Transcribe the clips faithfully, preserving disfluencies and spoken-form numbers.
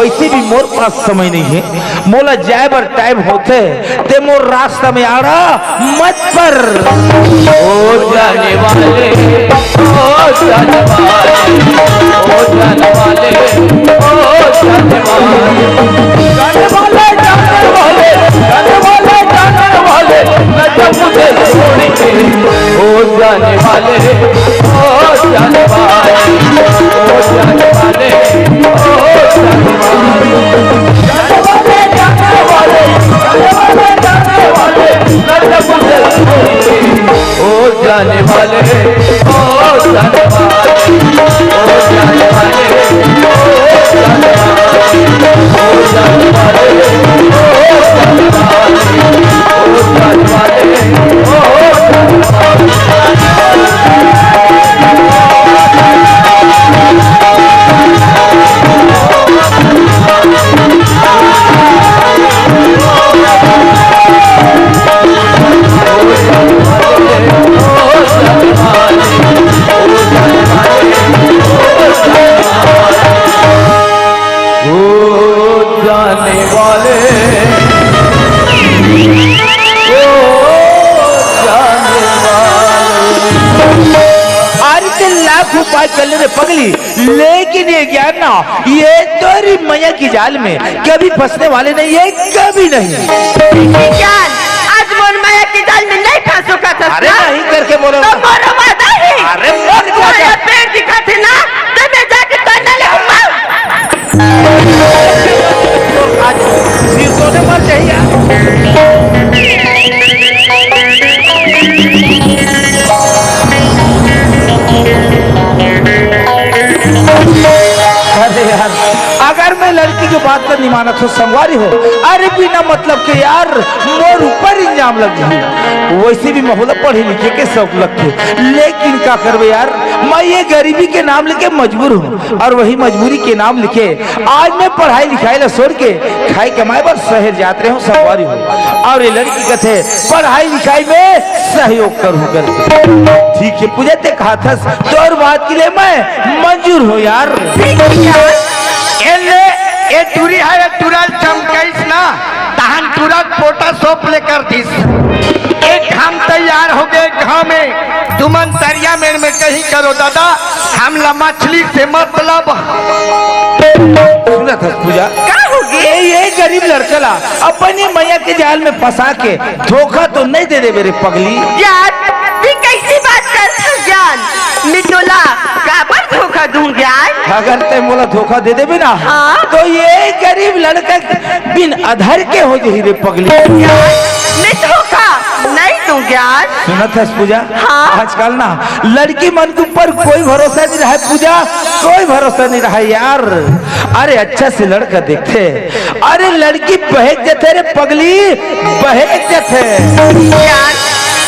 वैसे भी मोर पास समय नहीं है, मोला जाए बर टाइम होथे, ते मोर रास्ता में आड़ा मत पर। ओ जाने वाले, ओ जाने वाले, ओ जाने वाले, ओ जाने वाले, जाने वाले, जाने वाले, जाने वाले, जाने वाले, न जब मुझे छोड़ के। ओ जाने वाले, ओ जाने वाले, ओ जाने वाले, ओ जाने वाले, जाने वाले, जाने वाले, जाने वाले, जाने वाले, न जब मुझे छोड़ के। ओ जाने वाले, ओ जाने वाले, ओ जाने वाले, ओ जाने वाले, ओ जाने वाले, ओ जाने वाले, ओ जाने वाले, ओ जाने वाले। ओ जाने वाले, ओ जाने वाले। अरे ते लाख उपाय कर ले रे पगली, लेकिन ये ज्ञान ना, ये तोरी मैया की जाल में कभी फंसने वाले नहीं है, कभी नहीं। ज्ञान, आज मोर मैया की जाल में नहीं फंस सकत हस अरे ना? नहीं करके बोलो तो ना। मोर वादा है। अरे मर जा। तुम्हारा पेड़ दिखाथे ना, तो मैं जाके करना ले आज सिर तो नहीं मर जाइए। अरे यार, अगर मैं लड़की के बात कर नहीं मानत हो, संगवारी हो, अरे बिना मतलब के यार, मोर ऊपर इल्जाम लग जाही। वैसे भी मोला पढ़े लिखे के शौक लगथे, लेकिन का करबे यार, मैं ये गरीबी के नाम लेके मजबूर हूँ, और वही मजबूरी के नाम लेके आज मैं पढ़ाई लिखाई ला छोड़ के खाई कमाई बर शहर जात रहे हूँ, संगवारी हो। और ये लड़की कथे पढ़ाई लिखाई में सहयोग करहूँ कर। ठीक है पूजा, ते कहाथस, तोर बात के लिए मैं मंजूर हूँ यार। ठीक है यार। ए ले, ए टूरी है, ए टूरा ल चमकाइस ना, तहन टूरा ल पोटा सौंप ले कर दिस। एक घाम तैयार हो गए, घाम में तुमन तरिया मेड़ में कहीं करो दादा, हमला मछली से मतलब। सुनत हस पूजा? का हो गे? ये, ये गरीब लड़का ला अपन ये मैया के जाल में फंसा के धोखा तो नहीं दे देबे रे पगली। यार, तैं कैसी बात करत हस ज्ञान? मैं तोला काबर धोखा दूं ज्ञान? अगर तैं मोला धोखा दे देबे ना, हाँ? तो ये गरीब लड़का बिन आधार के हो जही रे पगली। ज्ञान, मैं धोखा नहीं दूं ज्ञान। सुनत हस पूजा? हाँ। आजकल ना लड़की मन के ऊपर कोई भरोसा नहीं रहा है पूजा, कोई भरोसा नहीं रहा है यार। अरे अच्छा से लड़का देखथे, अरे लड़की बहेक जथे रे पगली, बहेक जथे। ज्ञान,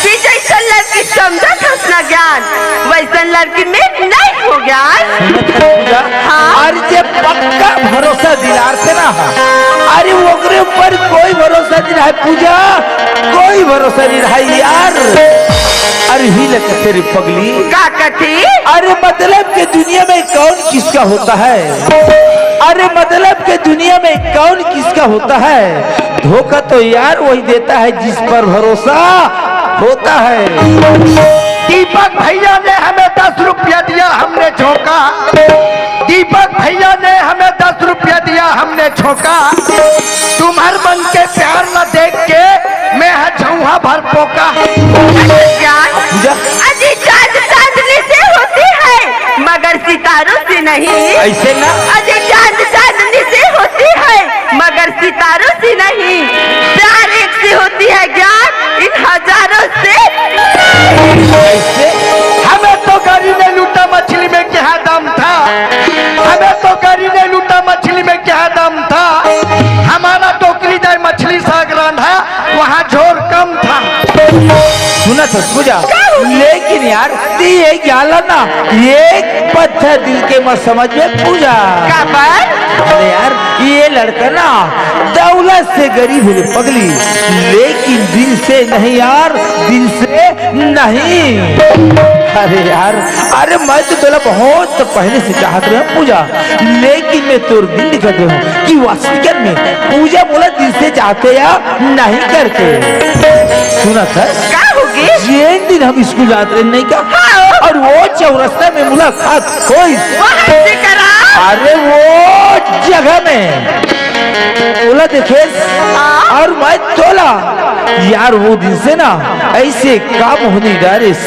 तैं जैसन लड़की समझत हस ना ज्ञान, वैसन लड़की मैं नहीं हूँ ज्ञान। सुनत हस पूजा? हाँ। अरे जे पक्का भरोसा दिलारथे ना, अरे ओकरे ऊपर कोई भरोसा नहीं रहा है पूजा, कोई भरोसा नहीं रहा है यार। अरे ही ले कथे रे पगली। का कथे? अरे मतलब के दुनिया में कौन किसका होता है? अरे मतलब के दुनिया में कौन किसका होता है? धोखा तो यार वही देता है जिस पर भरोसा होता है। दीपक भैया ने हमें दस रुपया दिया, हमने झोंका। दीपक भैया ने हमें दस रुपया दिया, हमने झोंका। तुम्हर मन के प्यार ला देख के मैं ह झौहा भर पोका। ज्ञान, पूजा। अजी चांद चांदनी से होती है, मगर सितारों से नहीं। ऐसे ना। अजी चांद चांदनी से होती है, मगर सितारों से नहीं। प्यार एक से होती है ज्ञान, इन हजारों से। ऐसे? हमें तो गरी ने लूटा, मछली में क्या दम था? हमें तो गरी ने लूटा, मछली में क्या दम था? हमारा टोकरी दाई मछली साग रांधा, वहाँ झोर कम था। सुनत हस पूजा, लेकिन यार, तैं ये ज्ञान ला ना, एक पत्थर दिल के मत समझ में पूजा। काबर? अरे यार, ये लड़का ना दौलत से गरीब हे रे पगली, लेकिन दिल से नहीं यार, दिल से नहीं। अरे यार, अरे मैं तो तोला बहुत पहले से चाहत रहे हूँ पूजा, लेकिन मैं तोर दिल देखत रहे हूँ कि वास्तविक में पूजा मोला दिल से चाहथे या नहीं करके। सुनत हस? का होगे? जेन दिन हम स्कूल जात रहे नहीं का? हाँ। अउ वो चौरस्ता में मुलाकात होइस। वहाँ से करा। अरे वो जगह में ओला देखेस हाँ। अउ मैं तोला। यार वो दिन से ना ऐसे का मोहनी डारिस,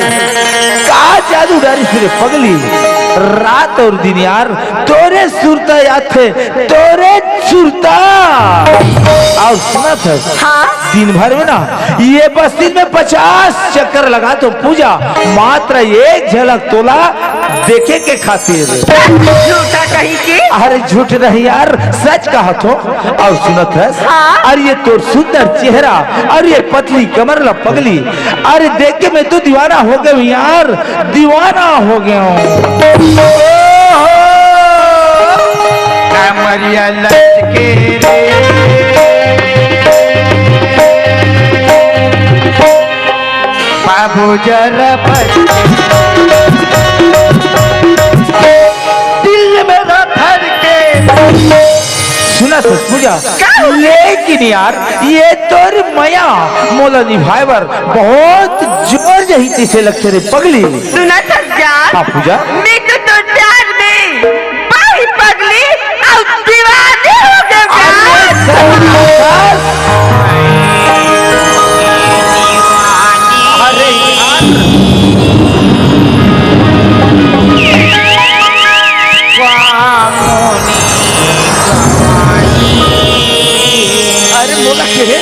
का जादू डारिस रे पगली। रात अउ दिन यार तोरे सुरता आथे, तोरे सुरता। अउ सुनत हस? हाँ। दिन भर में ना ये बस्ती में पचास चक्कर लगाथों पूजा, मात्र एक झलक तोला देखे के खातिर। झूठा कहीं के। अरे झूठ नहीं यार, सच कहत हों। अउ सुनत हस? हाँ। अरे ये तोर सुंदर चेहरा, अरे ये पतली कमर ला पगली, अरे देख के मैं तो दीवाना हो गया हूँ यार, दीवाना हो गया हूँ। कमरिया लचके रे, बाबू जरा बच के, दिल मेरा धड़के। सुनत हस पूजा? का? लेकिन यार, ये तोर मया मोला निभाए बर बहुत जोर जही तइसे लगथे रे पगली। सुनत हस जान? हाँ पूजा। मैं तो तोर प्यार में पाही पगली अउ दीवानी हो गए अरे जान। सच। अरे यार। अरे मोला के रे?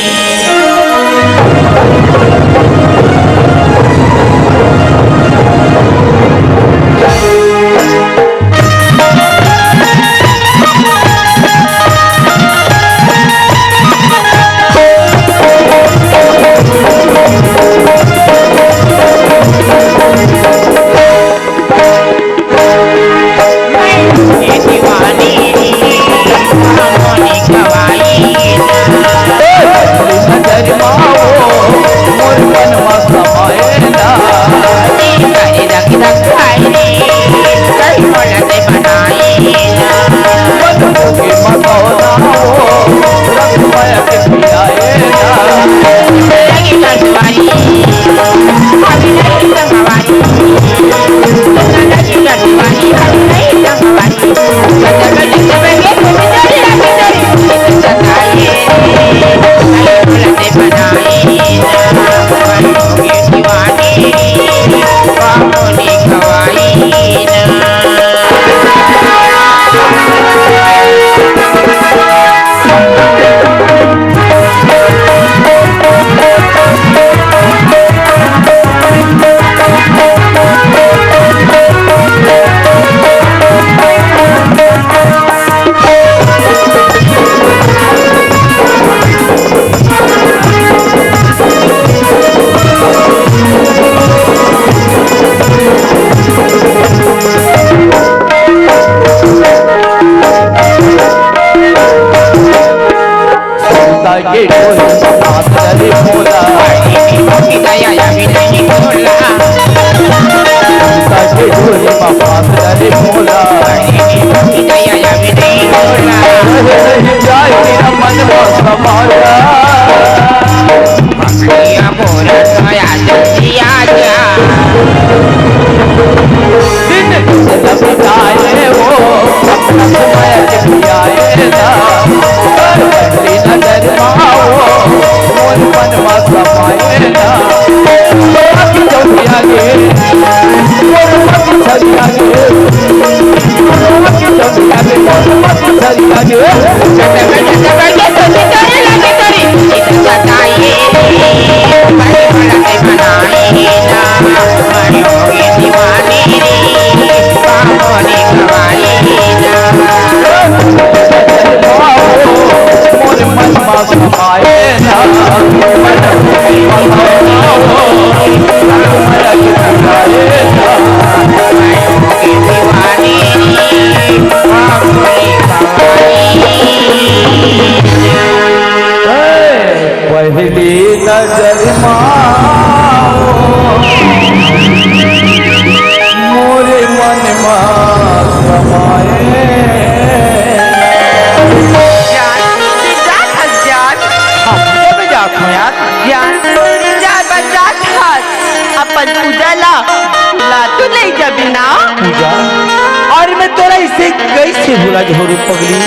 ते कइसे भुला जहूँ रे पगली?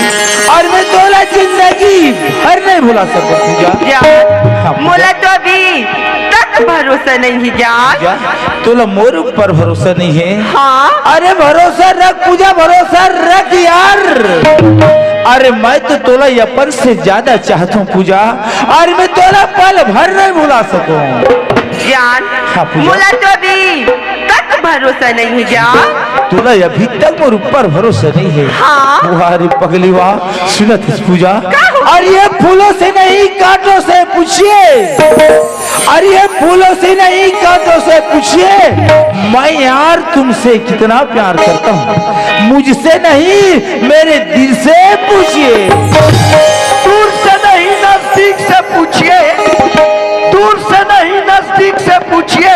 अउ मैं तोला जिंदगी भर नहीं भुला सकँव पूजा। जान, हाँ, पूजा। मोला तो अभी तक भरोसा नहीं हे जान। जान, तोला मोर ऊपर भरोसा नहीं हे? हाँ। अरे भरोसा रख पूजा, भरोसा रख यार। अरे मैं तो तोला अपन से ज्यादा चाहत हँव पूजा, अउ मैं तोला पल भर नहीं भुला सकँव। जान, हाँ, पूजा। मोला तो अभी तक भरोसा नहीं हे जान। तोला अभी तक मोर ऊपर भरोसा नहीं हे? हाँ। वाह रे पगली वाह, सुनत हस पूजा? का हो? अरे ये फूलों से नहीं कांटों से पूछिए, अरे ये फूलों से नहीं कांटों से पूछिए, मैं यार तुमसे कितना प्यार करता हूँ, मुझसे नहीं मेरे दिल से पूछिए। दूर से नहीं नजदीक से पूछिए, दूर से नहीं नजदीक से पूछिए,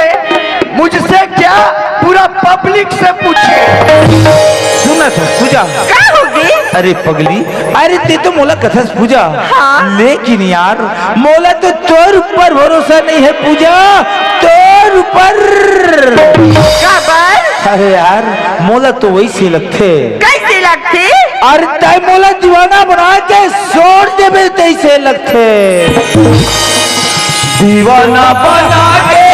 मुझसे क्या पूरा पब्लिक से पूछिए। सुनत हस पूजा? का होगे? अरे पगली, अरे ते तो मोला कथस पूजा, हाँ। लेकिन यार मोला तो तोर ऊपर भरोसा नहीं हे पूजा, तोर ऊपर। काबर? अरे यार मोला तो वइसे लगथे। कइसे लगथे? अरे तैं मोला दीवाना बना के छोड़ देबे तइसे लगथे। दीवाना बना के,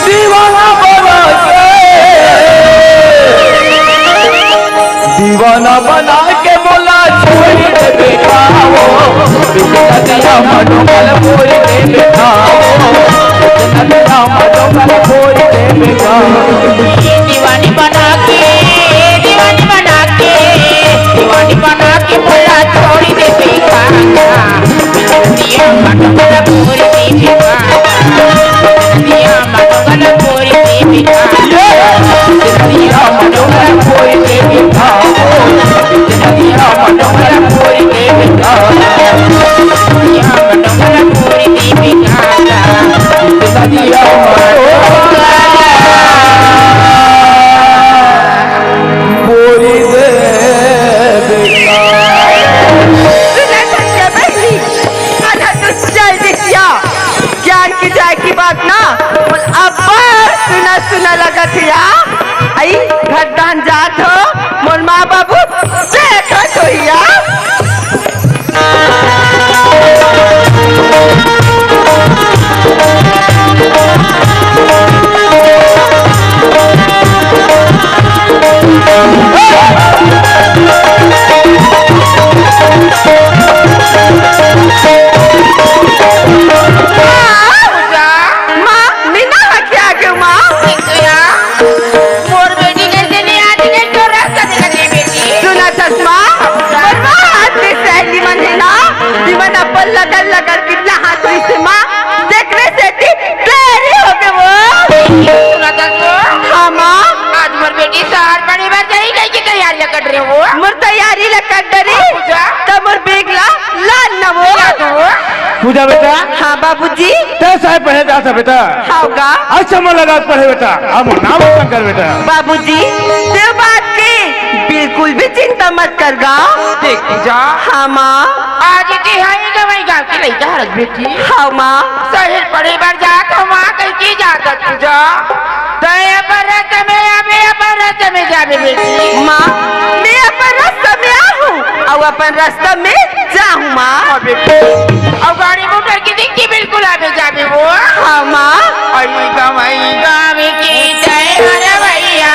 दीवाना बना के, दीवाना बना के मोला छोड़ देबे का हो, बिना दिया मनो मल फोड़ देबे का हो, बिना दिया मनो मल फोड़ देबे का हो। दीवानी बना के, दीवानी बना के, दीवानी बना के मोला छोड़ देबे का। दिया मटोरा पूरी दीवाना, दिया मटोरा पूरी दीवाना, दिया मटोरा पूरी दीवाना, दिया मटोरा पूरी दीवाना, दिया मटोरा पूरी दीवाना, दिया मटोरा बोरी दे बेटा। सुना सच्चा बहिनी, आधा तो चल दिया। ज्ञान के जाए के बाद ना, मोला अब्बड़ सुना सुना लगत हे या। अई, घर दान जात हो, मोर माँ बाबू देखत होही या। माँ, मीना ह क्या के माँ? मोर बेटी कइसे नहीं आती, नहीं तो रास्ता में लगी बेटी। सुना चश्मा, मोर माँ हाथ के सहेली मन हे ना, दिमन अपन लगन लगन कितना हाथ रहिसे माँ, जेकरे सेती देरी होगे वो। सुना चश्मा। हाँ माँ। आज मोर बेटी सहर पढ़े बर जाही कहि के तैयारी ला कर रहे हो। मोर तैयारी ला कर डरी। हाँ, पूजा। त मोर बेग ला लान न वो। ला दो। पूजा बेटा। हाँ बाबूजी। तैं सहर पढ़े जात हस बेटा। हाँ गा। अच्छा मन लगा के पढ़े बेटा। अब नाम रोशन कर बेटा। बाबूजी, तें बात के बिल्कुल भी चिंता मत कर गा। देख पूजा। हाँ माँ। आज तिहाई गवाई गाँव के लइका हरस बेटी। हाँ माँ। सहर पढ़े बर जात हँव माँ, कहि के जात हस पूजा। तैं अपन रास्ता में आबे, अपन रास्ता में जाबे बेटी। माँ, मैं अपन रास्ता में आहूँ अउ अपन रास्ता में जाहूँ माँ। हाँ बेटी, अउ गाड़ी मोटर के दिक्की बिल्कुल आबे जाबे वो। हाँ माँ। अई गवई गाँव की जय हर भैया।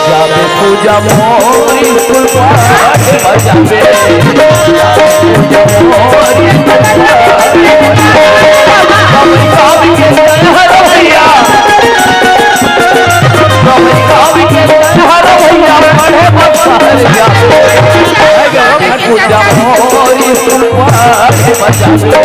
जाबे पूजा मोरी फुलवारी बजाबे। जाबे पूजा मोरी फुलवारी बजाबे। गौरी गाँव के हर भैया। गौरी गाँव के हर भैया पढ़े बसार जाबे। पूजा मोरी फुलवारी बजाबे।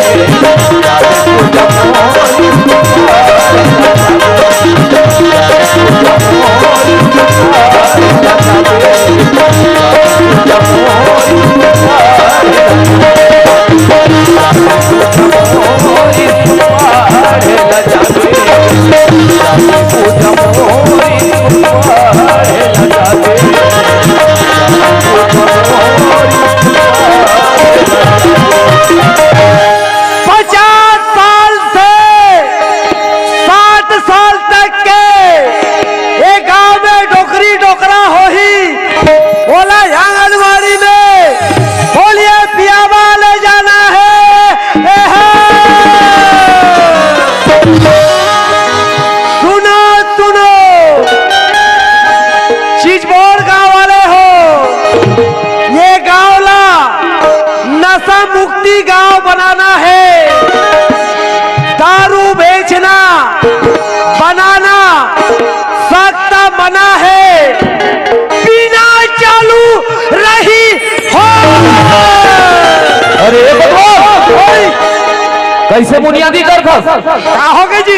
अइसे बुनियादी करथस। का होगे जी?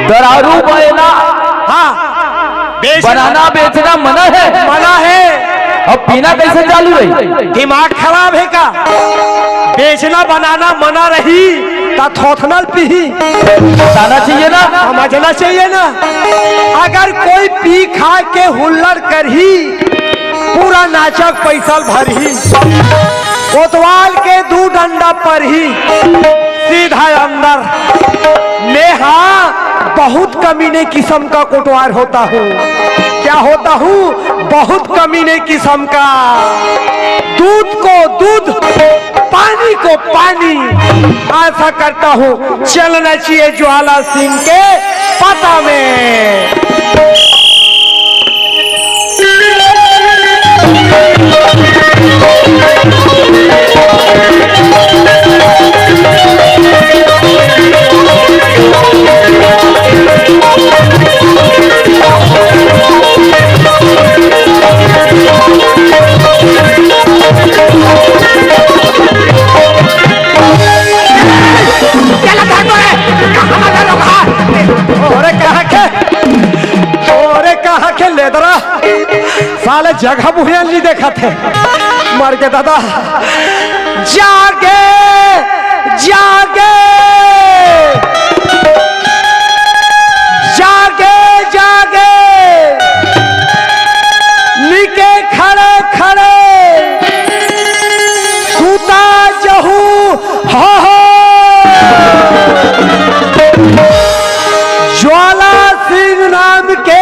दरारू बना, हाँ। बेचना बनाना बेचना मना हे। मना हे। अब पीना कइसे चालू रही? दिमाग खराब हे का? बेचना बनाना मना रही, त थोथना ल पीही। बताना चाहिए ना। समझना चाहिए ना। अगर कोई पी खा के हुल्लड़ करही, पूरा नाचा के पइसा ल भरही। कोतवाल के दू डंडा परही, सीधा अंदर। मैं हाँ, बहुत कमीने किस्म का कोटवार होता हूँ। क्या होता हूँ? बहुत कमीने किस्म का। दूध को दूध, पानी को पानी। आशा करता हूँ, चलना चाहिए ज्वाला सिंह के पता में। चला धर तो रे, कहाँ मार रहा है? अरे कहाँ के? अरे कहाँ के लेदरा? साले जगह बुहिया नहीं देखा थे। मर के दादा। जागे, जागे, जागे, जागे। निके खड़े, खड़े। सूता जहू हो हो। ज्वाला सिंह नाम के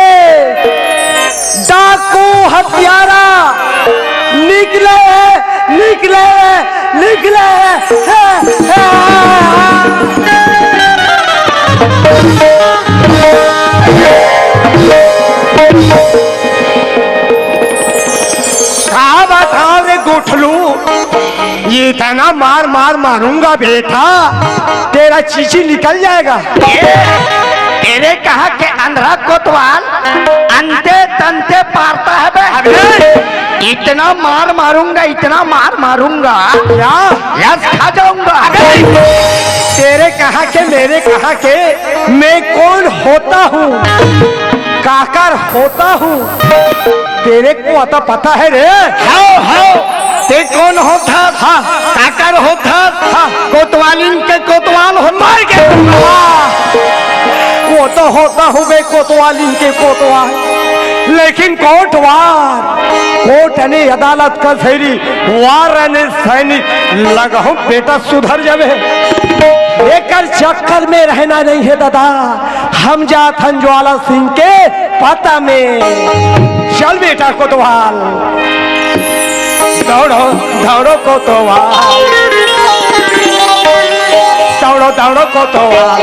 डाकू हत्यारा निकले, निकले, निकले। हे, हे, का बताओ रे गोठलू, इतना मार मार मारूंगा बेटा, तेरा चीची निकल जाएगा। ए, तेरे कहा के अंधरा कोतवाल अंते तंते पारता है बे। अबे! इतना मार मारूंगा, इतना मार मारूंगा, क्या? लस खा जाऊंगा। अबे! तेरे कहा के, मेरे कहा के, मैं कौन होता हूँ, काकर होता हूँ, तेरे को आता पता है रे? हाओ, हाओ, ते कौन होथस? हाँ। काकर होथस? हाँ। कोतवालिन के कोतवाल होथस? मार के वाह। वो तो होता हूँ बे कोतवालिन के कोतवाल, लेकिन कोटवार, कोट ने अदालत कचहरी, वार ने सैनिक, लगहूँ बेटा सुधर जाबे। एकर चक्कर में रहना नहीं है दादा। हम जात हन ज्वाला सिंह के पता में। चल बेटा कोतवाल। दौड़ो, दौड़ो कोतवाल। दौड़ो, दौड़ो कोतवाल।